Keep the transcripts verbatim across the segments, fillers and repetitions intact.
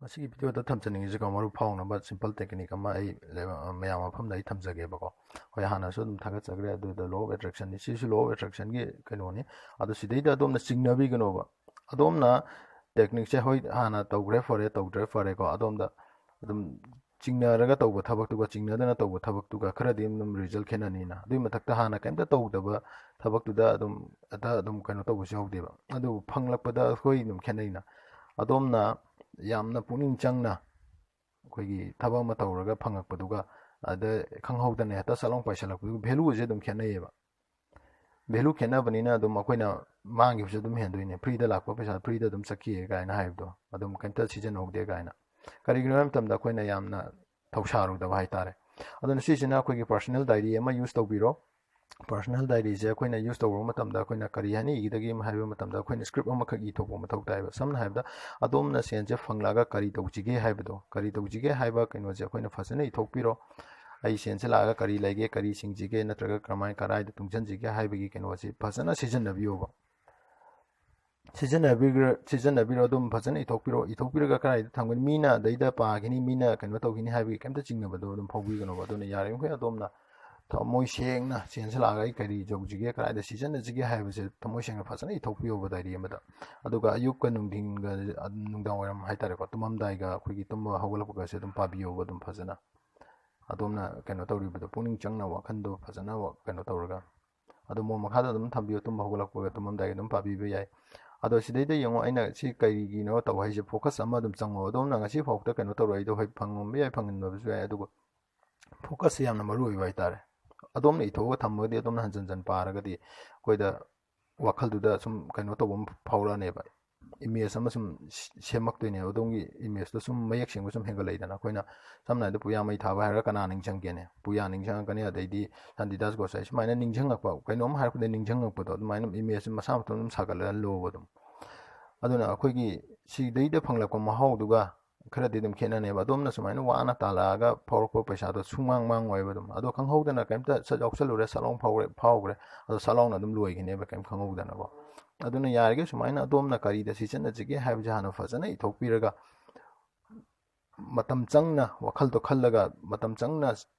ꯃꯁꯤꯒꯤ ꯚꯤꯗꯤꯑꯣꯗ ꯊꯝꯖꯅꯤꯡꯉꯤꯁꯤꯀꯣ, ꯃꯔꯨꯞ ꯐꯥꯎꯅꯕ ꯁꯤꯝꯄꯜ ꯇꯦꯛꯅꯤꯛ ꯑꯃ ꯑꯩ ꯂꯩꯕ-, ꯃꯌꯥꯝ ꯃꯐꯝꯗ ꯑꯩ ꯊꯝꯖꯒꯦꯕꯀꯣ꯫ ꯍꯣꯏ, ꯍꯥꯟꯅꯁꯨ ꯑꯗꯨꯝ ꯊꯥꯒꯠꯆꯈ꯭ꯔꯦ꯫ ꯑꯗꯨꯗ law of attractionꯅꯤ, ꯁꯤꯁꯨ law of attractionꯒꯤ ꯀꯩꯅꯣꯅꯤ꯫ ꯑꯗꯣ ꯁꯤꯗꯩꯗ ꯑꯗꯣꯝꯅ ꯆꯤꯡꯅꯕꯤꯒꯅꯣꯕ꯫ ꯑꯗꯣꯝꯅ ꯇꯦꯛꯅꯤꯛꯁꯦ, ꯍꯣꯏ, ꯍꯥꯟꯅ ꯇꯧꯈ꯭ꯔꯦ ꯐꯔꯦ, ꯇꯧꯗ꯭ꯔꯦ ꯐꯔꯦꯀꯣ, ꯑꯗꯣꯝꯗ ꯑꯗꯨꯝ ꯆꯤꯡꯅꯔꯒ ꯇꯧꯕ ꯊꯕꯛꯇꯨꯒ ꯆꯤꯡꯅꯗꯅ ꯇꯧꯕ ꯊꯕꯛꯇꯨꯒ ꯈꯔꯗꯤ ꯑꯗꯨꯝ ꯔꯤꯖꯜ ꯈꯦꯠꯅꯅꯤꯅ꯫ ꯑꯗꯨꯒꯤ ꯃꯊꯛꯇ ꯍꯥꯟꯅ ꯀꯩꯝꯇ ꯇꯧꯗꯕ ꯊꯕꯛꯇꯨꯗ ꯑꯗꯨꯝ ꯍꯦꯛꯇ ꯑꯗꯨꯝ ꯀꯩꯅꯣ ꯇꯧꯕꯁꯨ ꯌꯥꯎꯗꯦꯕ꯫ ꯑꯗꯨꯕꯨ ꯐꯪꯂꯛꯄꯗ ꯑꯩꯈꯣꯏ ꯑꯗꯨꯝ ꯈꯦꯠꯅꯩꯅ꯫ ꯑꯗꯣꯝꯅ ꯌꯥꯝꯅ ꯄꯨꯛꯅꯤꯡ ꯆꯪꯅ ꯑꯩꯈꯣꯏꯒꯤ ꯊꯕꯛ ꯑꯃ ꯇꯧꯔꯒ ꯐꯪꯉꯛꯄꯗꯨꯒ, ꯑꯗ ꯈꯪꯍꯧꯗꯅ ꯍꯦꯛꯇ ꯁꯠ ꯂꯥꯎ ꯄꯥꯏꯁꯤꯜꯂꯛꯄꯗꯨꯒ value ꯁꯦ ꯑꯗꯨꯝ ꯈꯦꯠꯅꯩꯌꯦꯕ꯫ Value ꯈꯦꯠꯅꯕꯅꯤꯅ ꯑꯗꯨꯝ ꯑꯩꯈꯣꯏꯅ ꯃꯥꯡꯈꯤꯕꯁꯨ ꯑꯗꯨꯝ ꯍꯦꯟꯗꯣꯏꯅꯦ꯫ Free ꯗ ꯂꯥꯛꯄ ꯄꯩꯁꯥ free ꯗ ꯑꯗꯨꯝ ꯆꯠꯈꯤꯌꯦ ꯀꯥꯏꯅ ꯍꯥꯏꯕꯗꯣ, ꯑꯗꯨꯝ ꯀꯩꯝꯇ ꯁꯤꯖꯤꯟꯅꯍꯧꯗꯦ ꯀꯥꯏꯅ꯫ ꯀꯔꯤꯒꯤꯅꯣ ꯍꯥꯏꯕ ꯃꯇꯝꯗ ꯑꯩꯈꯣꯏꯅ ꯌꯥꯝꯅ ꯊꯧꯁꯥꯔꯨꯗꯕ ꯍꯥꯏꯇꯥꯔꯦ꯫ ꯑꯗꯨꯅ ꯁꯤꯁꯤꯅ ꯑꯩꯈꯣꯏꯒꯤ personal diary ꯑꯃ use ꯇꯧꯕꯤꯔꯣ꯫ Personal diaryꯁꯦ ꯑꯩꯈꯣꯏꯅ use ꯇꯧꯕ ꯃꯇꯝꯗ ꯑꯩꯈꯣꯏꯅ ꯀꯔꯤ ꯍꯥꯏꯅ ꯏꯒꯗꯒꯦ ꯍꯥꯏꯕ ꯃꯇꯝꯗ, ꯑꯩꯈꯣꯏꯅ script ꯑꯃꯈꯛ ꯏꯊꯣꯛꯄ ꯃꯊꯧ ꯇꯥꯏꯕ꯫ ꯁꯝꯅ ꯍꯥꯏꯔꯕꯗ, ꯑꯗꯣꯝꯅ ꯁꯦꯟꯁꯦ ꯐꯪꯂꯛꯑꯒ ꯀꯔꯤ ꯇꯧꯁꯤꯒꯦ ꯍꯥꯏꯕꯗꯣ, ꯀꯔꯤ ꯇꯧꯁꯤꯒꯦ ꯍꯥꯏꯕ ꯀꯩꯅꯣꯁꯦ ꯑꯩꯈꯣꯏꯅ ꯐꯖꯅ ꯏꯊꯣꯛꯄꯤꯔꯣ꯫ ꯑꯩ ꯁꯦꯟꯁꯦ ꯂꯥꯛꯑꯒ ꯀꯔꯤ ꯂꯩꯒꯦ, ꯀꯔꯤ ꯁꯤꯡꯁꯤꯒꯦ, ꯅꯠꯇ꯭ꯔꯒ ꯀꯔꯝꯍꯥꯏꯅ, ꯀꯗꯥꯏꯗ ꯇꯨꯡꯁꯤꯟꯁꯤꯒꯦ ꯍꯥꯏꯕꯒꯤ ꯀꯩꯅꯣꯁꯦ ꯐꯖꯅ ꯁꯤꯖꯤꯟꯅꯕꯤꯌꯣꯕ꯫ ꯁꯤꯖꯤꯟꯅꯕꯤꯒ꯭ꯔ-, ꯁꯤꯖꯤꯟꯅꯕꯤꯔꯣ, ꯑꯗꯨꯝ ꯐꯖꯅ ꯏꯊꯣꯛꯄꯤꯔꯣ꯫ ꯏꯊꯣꯛꯄꯤꯔꯒ ꯀꯗꯥꯏꯗ ꯊꯝꯒꯅꯤ, ꯃꯤꯅ ꯑꯗꯩꯗ ꯄꯥꯈꯤꯅꯤ, ꯃꯤꯅ ꯀꯩꯅꯣ ꯇꯧꯈꯤꯅꯤ ꯍꯥꯏꯕꯒꯤ ꯀꯩꯝꯇ ꯆꯤꯡꯅꯕꯗꯣ ꯑꯗꯨꯝ ꯐꯥꯎꯕꯤꯒꯅꯣꯕ꯫ ꯑꯗꯨꯅ ꯌꯥꯔꯤꯃꯈꯩ ꯑꯗꯣꯝꯅ ꯊꯃꯣꯏ ꯁꯦꯡꯅ ꯁꯦꯟꯁꯦ ꯂꯥꯛꯑꯒ ꯑꯩ ꯀꯔꯤ ꯇꯧꯁꯤꯒꯦ, ꯀꯗꯥꯏꯗ ꯁꯤꯖꯤꯟꯅꯁꯤꯒꯦ ꯍꯥꯏꯕꯁꯦ ꯊꯃꯣꯏ ꯁꯦꯡꯅ ꯐꯖꯅ ꯏꯊꯣꯛꯄꯤꯌꯣꯕ diary ꯑꯃꯗ꯫ ꯑꯗꯨꯒ ꯑꯌꯨꯛꯀ ꯅꯨꯡꯊꯤꯟꯒ, ꯑꯗꯨꯝ ꯅꯨꯡꯗꯥꯡ ꯋꯥꯏꯔꯝ ꯍꯥꯏꯇꯥꯔꯦꯀꯣ, ꯇꯨꯝꯃꯝꯗꯥꯏꯒ ꯑꯩꯈꯣꯏꯒꯤ ꯇꯨꯝꯕ ꯍꯧꯒꯠꯂꯛꯄꯒꯁꯦ ꯑꯗꯨꯝ ꯄꯥꯕꯤꯌꯣꯕ ꯑꯗꯨꯝ ꯐꯖꯅ꯫ ꯑꯗꯣꯝꯅ ꯀꯩꯅꯣ ꯇꯧꯔꯤꯕꯗꯣ ꯄꯨꯛꯅꯤꯡ ꯆꯪꯅ, ꯋꯥꯈꯜꯗꯣ ꯐꯖꯅ ꯋꯥ-, ꯀꯩꯅꯣ ꯇꯧꯔꯒ꯫ ꯑꯗꯣ ꯃꯣꯟ ꯃꯈꯥꯗ ꯑꯗꯨꯝ ꯊꯝꯕꯤꯌꯣ, ꯇꯨꯝꯕ ꯍꯧꯒꯠꯂꯛꯄꯒ ꯇꯨꯝꯃꯝꯗꯥꯏꯒ ꯑꯗꯨꯝ ꯄꯥꯕꯤꯕ ꯌꯥꯏ꯫ ꯑꯗꯣ ꯁꯤꯗꯩꯗ ꯌꯦꯡꯉꯣ, ꯑꯩꯅ ꯁꯤ ꯀꯔꯤꯒꯤꯅꯣ ꯇꯧ ꯍꯥꯏꯁꯦ, focus ꯑꯃ ꯑꯗꯨꯝ ꯆꯪꯉꯣ꯫ ꯑꯗꯣꯝꯅ ꯉꯁꯤ ꯐꯥꯎꯕꯗ ꯀꯩꯅꯣ ꯇꯧꯔꯛꯏꯗꯣ, ꯍꯣꯏ, ꯐꯪꯉꯝꯕ ꯌꯥꯏ, ꯐꯪꯉꯝꯗꯕꯁꯨ ꯌꯥꯏ, ꯑꯗꯨꯒ focus ꯁꯦ ꯌꯥꯝꯅ ꯃꯔꯨ ꯑꯣꯏꯕ ꯍꯥꯏꯇꯥꯔꯦ꯫ ꯑꯗꯣꯝꯅ ꯏꯊꯣꯛꯑꯒ ꯊꯝꯃꯒꯗꯤ, ꯑꯗꯣꯝꯅ ꯍꯟꯖꯟ ꯍꯟꯖꯟ ꯄꯥꯔꯒꯗꯤ ꯑꯩꯈꯣꯏꯗ ꯋꯥꯈꯜꯗꯨꯗ ꯁꯨꯝ ꯀꯩꯅꯣ ꯇꯧꯕ ꯑꯃ ꯐꯥꯎꯔꯛꯑꯅꯦꯕ, image ꯑꯃ ꯁꯨꯝ ꯁꯤ-, ꯁꯦꯝꯃꯛꯇꯣꯏꯅꯦꯕ꯫ ꯑꯗꯣꯝꯒꯤ image ꯇꯣ ꯁꯨꯝ ꯃꯌꯦꯛ ꯁꯦꯡꯕ ꯁꯨꯝ ꯍꯦꯟꯒꯠꯂꯛꯏꯗꯅ꯫ ꯑꯩꯈꯣꯏꯅ ꯁꯝꯅ ꯍꯥꯏꯔꯕꯗ ꯄꯨꯌꯥ ꯃꯩ ꯊꯥꯕ ꯍꯥꯏꯔꯒ ꯀꯅꯥ ꯅꯤꯡꯁꯤꯡꯒꯦꯅꯦ? ꯄꯨꯌꯥ ꯅꯤꯡꯁꯤꯡꯉꯛꯀꯅꯤ, ꯑꯗꯩꯗꯤ ꯁꯥꯟꯇꯤꯗꯥꯁ ꯒꯣꯁꯥꯏ, ꯁꯨꯃꯥꯏꯅ ꯅꯤꯡꯁꯤꯡꯉꯛꯄ, ꯀꯩꯅꯣꯝ ꯍꯥꯏꯔꯛꯄꯗ ꯅꯤꯡꯁꯤꯡꯉꯛꯄꯗꯣ, ꯑꯗꯨꯃꯥꯏꯅ image ꯃꯁꯥ ꯃꯇꯣꯝ ꯑꯗꯨꯝ ꯁꯥꯒꯠꯍꯜꯂꯣꯕ ꯑꯗꯨꯝ꯫ ꯑꯗꯨꯅ ꯑꯩꯈꯣꯏꯒꯤ ꯁꯤꯗꯩꯗ ꯐꯪꯂꯛꯄ ꯃꯍꯥꯎꯗꯨꯒ ꯈꯔꯗꯤ ꯑꯗꯨꯝ ꯈꯦꯠꯅꯅꯦꯕ꯫ ꯑꯗꯣꯝꯅ ꯁꯨꯃꯥꯏꯅ ꯋꯥꯅ ꯇꯥꯜꯂꯛꯑꯒ ꯐꯥꯎꯔꯛꯄ ꯄꯩꯁꯥꯗꯣ ꯁꯨꯡꯃꯥꯡ ꯃꯥꯡꯉꯣꯏꯕ ꯑꯗꯨꯝ꯫ ꯑꯗꯣ ꯈꯪꯍꯧꯗꯅ ꯀꯩꯝꯇ ꯁꯠ ꯌꯥꯎꯁꯜꯂꯨꯔꯦ, ꯁꯠ ꯂꯥꯎꯅ ꯐꯥꯎꯔꯦ, ꯐꯥꯎꯈ꯭ꯔꯦ, ꯑꯗꯣ ꯁꯠ ꯂꯥꯎꯅ ꯑꯗꯨꯝ ꯂꯣꯏꯈꯤꯅꯦꯕ ꯀꯩꯝ ꯈꯪꯍꯧꯗꯅꯀꯣ꯫ ꯑꯗꯨꯅ ꯌꯥꯔꯤꯈꯩ ꯁꯨꯃꯥꯏꯅ ꯑꯗꯣꯝꯅ ꯀꯔꯤꯗ ꯁꯤꯖꯤꯟꯅꯁꯤꯒꯦ ꯍꯥꯏꯕꯁꯦ ꯍꯥꯟꯅ ꯐꯖꯅ ꯏꯊꯣꯛꯄꯤꯔꯒ, ꯃꯇꯝ ꯆꯪꯅ ꯋꯥꯈꯜꯗꯣ ꯈꯜꯂꯒ ꯃꯇꯝ ꯆꯪꯅ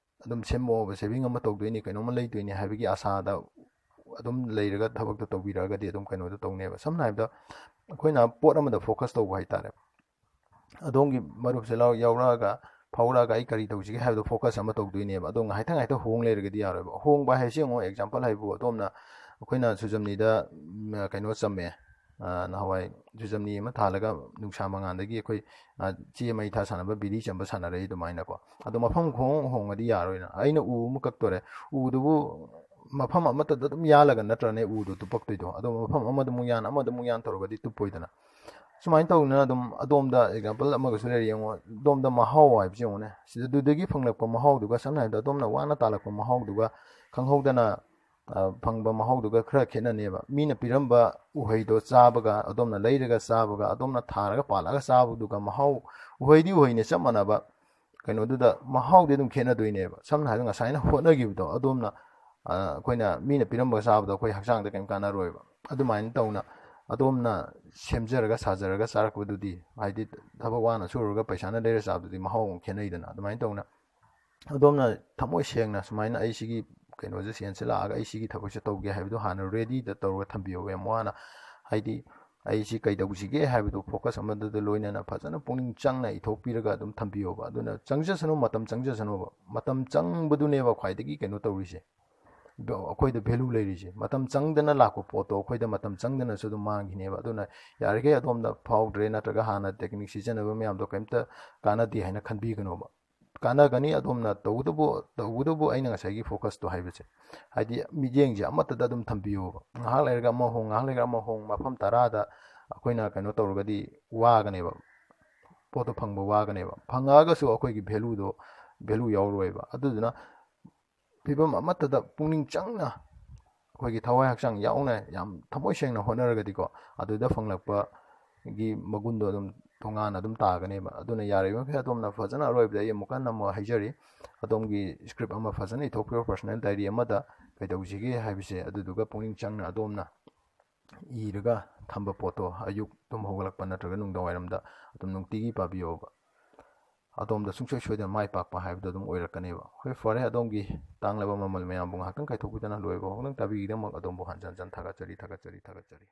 ꯑꯗꯨꯝ ꯁꯦꯝꯃꯛꯑꯣꯕ, ꯁꯦꯚꯤꯡ ꯑꯃ ꯇꯧꯗꯣꯏꯅꯤ, ꯀꯩꯅꯣꯝꯃ ꯂꯩꯗꯣꯏꯅꯤ ꯍꯥꯏꯕꯒꯤ ꯑꯁꯥꯗ ꯑꯗꯨꯝ ꯂꯩꯔꯒ ꯊꯕꯛꯇꯣ ꯇꯧꯕꯤꯔꯛꯑꯒꯗꯤ ꯑꯗꯨꯝ ꯀꯩꯅꯣꯗꯣ ꯇꯧꯅꯦꯕ꯫ ꯁꯝꯅ ꯍꯥꯏꯔꯕꯗ ꯑꯩꯈꯣꯏꯅ ꯄꯣꯠ ꯑꯃꯗ ꯐꯣꯀꯁ ꯇꯧꯕ ꯍꯥꯏꯇꯥꯔꯦ꯫ ꯑꯗꯣꯝꯒꯤ ꯃꯔꯨꯞꯁꯦ ꯂꯥꯎ-, ꯌꯥꯎꯔꯛꯑꯒ ꯐꯥꯎꯔꯛꯑꯒ ꯑꯩ ꯀꯔꯤ ꯇꯧꯁꯤꯒꯦ ꯍꯥꯏꯕꯗꯣ ꯐꯣꯀꯁ ꯑꯃ ꯇꯧꯗꯣꯏꯅꯦꯕ꯫ ꯑꯗꯣ ꯉꯥꯏꯇ ꯉꯥꯏꯇ ꯍꯣꯡ ꯂꯩꯔꯒꯗꯤ ꯌꯥꯔꯣꯏꯕ꯫ ꯍꯣꯡꯕ ꯍꯥꯏꯁꯦ ꯌꯦꯡꯉꯣ, ꯑꯦꯛꯖꯥꯝꯄꯜ ꯍꯥꯏꯕꯨ ꯑꯗꯣꯝꯅ ꯑꯩꯈꯣꯏꯅ ꯁꯨꯖꯝꯅꯤꯗ, ꯎꯝ, ꯀꯩꯅꯣ ꯆꯝꯃꯦ, ꯑ, ꯅꯍꯥꯟꯋꯥꯏ ꯁꯨꯖꯝꯅꯤ ꯑꯃ ꯊꯥꯜꯂꯒ ꯅꯨꯡꯁꯥ ꯃꯉꯥꯜꯗꯒꯤ ꯑꯩꯈꯣꯏ, ꯑ, ꯆꯦ ꯃꯩ ꯊꯥ ꯁꯥꯟꯅꯕ, ꯕꯤꯗꯤ ꯆꯝꯕ ꯁꯥꯟꯅꯔꯛꯏ ꯑꯗꯨꯃꯥꯏꯅꯀꯣ꯫ ꯑꯗꯣ ꯃꯐꯝ ꯈꯣꯡ ꯍꯣꯡꯉꯗꯤ ꯌꯥꯔꯣꯏꯅ꯫ ꯑꯩꯅ ꯎ ꯑꯃ ꯀꯛꯇꯣꯔꯦ, ꯎꯗꯨꯕꯨ ꯃꯐꯝ ꯑꯃꯠꯇꯗ ꯑꯗꯨꯝ ꯌꯥꯜꯂꯒ ꯅꯠꯇ꯭ꯔꯅꯦ ꯎꯗꯣ ꯇꯨꯞꯄꯛꯇꯣꯏꯗꯣ? ꯑꯗꯣ ꯃꯐꯝ ꯑꯃꯗ ꯑꯃꯨꯛ ꯌꯥꯟ, ꯑꯃꯗ ꯑꯃꯨꯛ ꯌꯥꯟ ꯇꯧꯔꯒꯗꯤ ꯇꯨꯞꯄꯣꯏꯗꯅ꯫ ꯁꯨꯃꯥꯏꯅ ꯇꯧꯗꯅ ꯑꯗꯨꯝ ꯑꯗꯣꯝꯗ ꯑꯦꯛꯖꯥꯝꯄꯜ ꯑꯃꯒꯁꯨ ꯂꯩꯔꯦ ꯌꯦꯡꯉꯣ꯫ ꯑꯗꯣꯝꯗ ꯃꯍꯥꯎ ꯍꯥꯏꯕꯁꯦ ꯌꯦꯡꯉꯨꯅꯦ꯫ ꯁꯤꯗ ꯑꯗꯨꯗꯒꯤ ꯐꯪꯂꯛꯄ ꯃꯍꯥꯎꯗꯨꯒ, ꯁꯝꯅ ꯍꯥꯏꯔꯕꯗ ꯑꯗꯣꯝꯅ ꯋꯥꯅ ꯇꯥꯜꯂꯛꯄ ꯃꯍꯥꯎꯗꯨꯒ, ꯈꯪꯍꯧꯗꯅ, ꯑ, ꯐꯪꯕ ꯃꯍꯥꯎꯗꯨꯒ ꯈꯔ ꯈꯦꯠꯅꯅꯦꯕ꯫ ꯃꯤꯅ ꯄꯤꯔꯝꯕ ꯎꯍꯩꯗꯣ ꯆꯥꯕꯒ, ꯑꯗꯣꯝꯅ ꯂꯩꯔꯒ ꯆꯥꯕꯒ, ꯑꯗꯣꯝꯅ ꯊꯥꯔꯒ ꯄꯥꯜꯂꯒ ꯆꯥꯕꯗꯨꯒ ꯃꯍꯥꯎ, ꯎꯍꯩꯗꯤ ꯎꯍꯩꯅꯦ, ꯆꯞ ꯃꯥꯟꯅꯕ, ꯀꯩꯅꯣꯗꯨꯗ ꯃꯍꯥꯎꯗꯤ ꯑꯗꯨꯝ ꯈꯦꯠꯅꯗꯣꯏꯅꯦꯕ꯫ ꯁꯝꯅ ꯍꯥꯏꯔꯕꯗ ꯉꯁꯥꯏꯅ ꯍꯣꯠꯅꯈꯤꯕꯗꯣ ꯑꯗꯣꯝꯅ, ꯑ, ꯑꯩꯈꯣꯏꯅ ꯃꯤꯅ ꯄꯤꯔꯝꯕ ꯆꯥꯕꯗꯣ ꯑꯩꯈꯣꯏ ꯍꯛꯆꯥꯡꯗ ꯀꯔꯤꯝ ꯀꯥꯟꯅꯔꯣꯏꯕ꯫ ꯑꯗꯨꯃꯥꯏꯅ ꯇꯧꯅ ꯑꯗꯣꯝꯅ ꯁꯦꯝꯖꯔꯒ ꯁꯥꯖꯔꯒ ꯆꯥꯔꯛꯄꯗꯨꯗꯤ, ꯍꯥꯏꯗꯤ ꯊꯕꯛ ꯋꯥꯅ ꯁꯨꯔꯨꯔꯒ ꯄꯩꯁꯥꯅ ꯂꯩꯔ ꯆꯥꯕꯗꯨꯗꯤ ꯃꯍꯥꯎ ꯑꯃ ꯈꯦꯠꯅꯩꯗꯅ꯫ ꯑꯗꯨꯃꯥꯏꯅ ꯇꯧꯅ ꯑꯗꯣꯝꯅ ꯊꯃꯣꯏ ꯁꯦꯡꯅ ꯁꯨꯃꯥꯏꯅ ꯑꯩ ꯁꯤꯒꯤ ꯀꯩꯅꯣꯁꯦ, ꯁꯦꯟꯁꯦ ꯂꯥꯛꯑꯒ ꯑꯩ ꯁꯤꯒꯤ ꯊꯕꯛꯁꯦ ꯇꯧꯒꯦ ꯍꯥꯏꯕꯗꯣ ꯍꯥꯟꯅ ꯔꯦꯗꯤꯗ ꯇꯧꯔꯒ ꯊꯝꯕꯤꯌꯣꯕ ꯌꯥꯝ ꯋꯥꯅ꯫ ꯍꯥꯏꯗꯤ ꯑꯩ ꯁꯤ ꯀꯩꯗꯧꯁꯤꯒꯦ ꯍꯥꯏꯕꯗꯣ ꯐꯣꯀꯁ ꯑꯃꯗꯨꯗ ꯂꯣꯏꯅꯅ ꯐꯖꯅ ꯄꯨꯛꯅꯤꯡ ꯆꯪꯅ ꯏꯊꯣꯛꯄꯤꯔꯒ ꯑꯗꯨꯝ ꯊꯝꯕꯤꯌꯣꯕ꯫ ꯑꯗꯨꯅ ꯆꯪꯖꯁꯅꯨ, ꯃꯇꯝ ꯆꯪꯖꯁꯅꯨꯕ꯫ ꯃꯇꯝ ꯆꯪꯕꯗꯨꯅꯦꯕ ꯈ꯭ꯋꯥꯏꯗꯒꯤ ꯀꯩꯅꯣ ꯇꯧꯔꯤꯁꯦ, ꯑꯩꯈꯣꯏꯗ ꯚꯦꯂꯨ ꯂꯩꯔꯤꯁꯦ꯫ ꯃꯇꯝ ꯆꯪꯗꯅ ꯂꯥꯛꯄ ꯄꯣꯠꯇꯣ ꯑꯩꯈꯣꯏꯗ ꯃꯇꯝ ꯆꯪꯗꯅꯁꯨ ꯑꯗꯨꯝ ꯃꯥꯡꯈꯤꯅꯦꯕ꯫ ꯑꯗꯨꯅ ꯌꯥꯔꯤꯈꯩ ꯑꯗꯣꯝꯗ ꯐꯥꯎꯗ꯭ꯔꯦ ꯅꯠꯇ꯭ꯔꯒ ꯍꯥꯟꯅ ꯇꯦꯛꯅꯤꯛ ꯁꯤꯖꯤꯟꯅꯕ ꯃꯌꯥꯝꯗꯣ ꯀꯔꯤꯝꯇ ꯀꯥꯟꯅꯗꯦ ꯍꯥꯏꯅ ꯈꯟꯕꯤꯒꯅꯣꯕ꯫ ꯀꯥꯟꯅꯒꯅꯤ ꯑꯗꯣꯝꯅ ꯇꯧꯒꯗꯕꯨ, ꯇꯧꯒꯗꯕꯨ ꯑꯩꯅ ꯉꯁꯥꯏꯒꯤ ꯐꯣꯀꯁꯇꯣ ꯍꯥꯏꯕꯁꯦ꯫ ꯍꯥꯏꯗꯤ ꯃꯤꯠꯌꯦꯡꯁꯦ ꯑꯃꯠꯇꯗ ꯑꯗꯨꯝ ꯊꯝꯕꯤꯌꯣꯕ꯫ ꯉꯥꯏꯍꯥꯛ ꯂꯩꯔꯒ ꯑꯃ ꯍꯣꯡ, ꯉꯥꯏꯍꯥꯛ ꯂꯩꯔꯒ ꯑꯃ ꯍꯣꯡ, ꯃꯐꯝ ꯇꯔꯥꯗ ꯑꯩꯈꯣꯏꯅ ꯀꯩꯅꯣ ꯇꯧꯔꯒꯗꯤ ꯋꯥꯒꯅꯦꯕ, ꯄꯣꯠꯇꯣ ꯐꯪꯕ ꯋꯥꯒꯅꯦꯕ꯫ ꯐꯪꯉꯛꯑꯒꯁꯨ ꯑꯩꯈꯣꯏꯒꯤ ꯚꯦꯂꯨꯗꯣ, ꯚꯦꯂꯨ ꯌꯥꯎꯔꯣꯏꯕ꯫ ꯑꯗꯨꯗꯨꯅ ꯐꯤꯕꯝ ꯑꯃꯠꯇꯗ ꯄꯨꯛꯅꯤꯡ ꯆꯪꯅ ꯑꯩꯈꯣꯏꯒꯤ ꯊꯋꯥꯏ ꯍꯛꯆꯥꯡ ꯌꯥꯎꯅ ꯌꯥꯝ ꯊꯃꯣꯏ ꯁꯦꯡꯅ ꯍꯣꯠꯅꯔꯒꯗꯤꯀꯣ, ꯑꯗꯨꯗ ꯐꯪꯂꯛꯄꯒꯤ ꯃꯒꯨꯟꯗꯣ ꯑꯗꯨꯝ ꯇꯣꯉꯥꯟꯅ ꯑꯗꯨꯝ ꯇꯥꯒꯅꯦꯕ꯫ ꯑꯗꯨꯅ ꯌꯥꯔꯤꯕ ꯃꯈꯩ ꯑꯗꯣꯝꯅ ꯐꯖꯅ, ꯑꯔꯣꯏꯕꯗ ꯑꯩ ꯑꯃꯨꯛ ꯍꯟꯅ ꯑꯃꯨꯛ ꯍꯥꯏꯖꯔꯤ, ꯑꯗꯣꯝꯒꯤ ꯁ꯭ꯀ꯭ꯔꯤꯞ ꯑꯃ ꯐꯖꯅ ꯏꯊꯣꯛꯄꯤꯔꯣ, ꯄꯔꯁꯣꯅꯦꯜ ꯗꯥꯏꯔꯤ ꯑꯃꯗ ꯀꯩꯗꯧꯁꯤꯒꯦ ꯍꯥꯏꯕꯁꯦ꯫ ꯑꯗꯨꯗꯨꯒ ꯄꯨꯛꯅꯤꯡ ꯆꯪꯅ ꯑꯗꯣꯝꯅ ꯏꯔꯒ ꯊꯝꯕ ꯄꯣꯠꯇꯣ ꯑꯌꯨꯛ ꯇꯨꯝ ꯍꯧꯒꯠꯂꯛꯄ ꯅꯠꯇ꯭ꯔꯒ ꯅꯨꯡꯗꯥꯡ ꯋꯥꯏꯔꯝꯗ ꯑꯗꯨꯝ ꯅꯨꯡꯇꯤꯒꯤ ꯄꯥꯕꯤꯌꯣꯕ꯫ ꯑꯗꯣꯝꯗ ꯁꯨꯡꯁꯣꯏ ꯁꯣꯏꯗꯅ ꯃꯥꯏ ꯄꯥꯛꯄ ꯍꯥꯏꯕꯗꯨ ꯑꯗꯨꯝ ꯑꯣꯏꯔꯛꯀꯅꯦꯕ꯫ ꯍꯣꯏ, ꯐꯔꯦ, ꯑꯗꯣꯝꯒꯤ ꯇꯥꯡꯂꯕ ꯃꯃꯜ ꯃꯌꯥꯝꯕꯨ ꯉꯥꯏꯍꯥꯛꯇꯪ ꯀꯥꯏꯊꯣꯛꯄꯤꯗꯨꯅ ꯂꯣꯏꯕ ꯐꯥꯎ ꯅꯪ ꯇꯥꯕꯤꯒꯤꯗꯃꯛ ꯑꯗꯣꯝꯕꯨ ꯍꯟꯖꯟ ꯍꯟꯖꯟ ꯊꯥꯒꯠꯆꯔꯤ, ꯊꯥꯒꯠꯆꯔꯤ, ꯊꯥꯒꯠꯆꯔꯤ꯫